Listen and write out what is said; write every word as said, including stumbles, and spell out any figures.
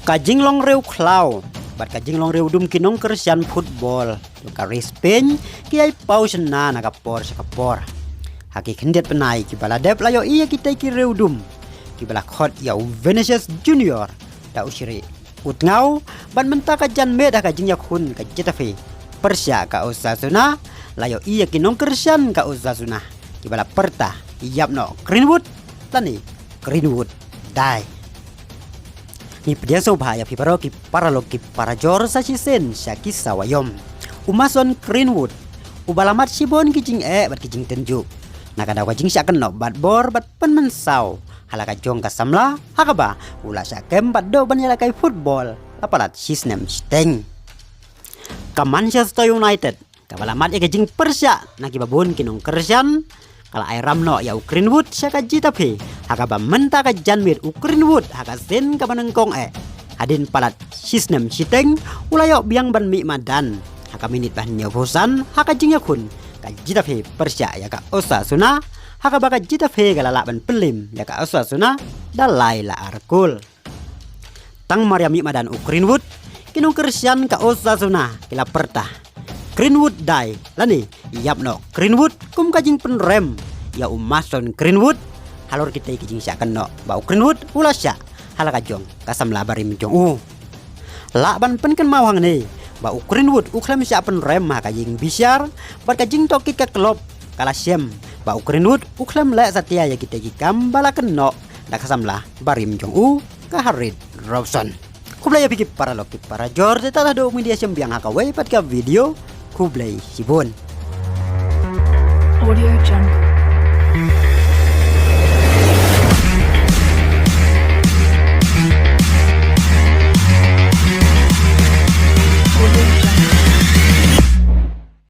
Ka jinglong riewkhlaw bad ka jinglong riewdum ki nongkyrshan football jong ka ri Spain ki ïai paw shynna na ka por sha ka por. Ha ki khyndiat bnai kiba la dep la ïohi ïa kitei ki riewdum kiba la khot ïa u Vinicius Junior da u shrieh u tngaw, bad mynta ka janmiet ha ka jingïakhun ka Getafe pyrshah ka Osasuna, la ïohi ïa ki nongkyrshan ka Osasuna kiba la pyrta, "Ïap noh Greenwood lane Greenwood dai." Ngi pdiang sngewbha ïa phi baroh ki paralok ki parajor sa shisien sha ki sawa ïom. U Mason Greenwood uba la mad shibun ki jingeh bad ki jingtynjuh na ka daw ka jingshah kynnoh bat bor bad pynmynsaw ha la ka jong ka samla ha kaba u la shah kem bad duh ban ïalehkai football la palat shisnem shiteng. Ka Manchester United kaba la mad ïa ka jingpyrshah na kiba bun ki nongkyrshan ka la ai ram noh ïa u Greenwood sha ka Getafe ha kaba mynta ka janmiet u Greenwood ha ka sien kaba nyngkong eh hadien palat shisnem shiteng u la ïoh biang ban mih madan ha ka minit ba hynñiewphew san ha ka jingïakhun ka Getafe pyrshah ïa ka Osasuna, ha kaba ka Getafe ka la lah ban pynliem ïa ka Osasuna da lai la ar kol. Tang mar ïa mih madan u Greenwood, ki nongkyrshan ka Osasuna ki la pyrta, "Greenwood dai lane ïap noh Greenwood," kum ka jingpynrem ïa u Mason Greenwood halor kitei ki jingshah kynnoh ba u Greenwood u la shah ha la ka jong ka samla barim jong u. Lah ban pynkynmaw hangne ba u Greenwood u khlem shah pynrem ha ka jingbishar bad ka jingtohkit ka club ka la shem ba u Greenwood u khlem leh satia ïa kitei ki kam ba la kynnoh da ka samla barim jong u, ka Harriet Robson. Khublei ïa phi ki paralok ki parajor, te ta la dok media shem biang ha kawei pat ka video. Khublei shibun. Audio Jungle.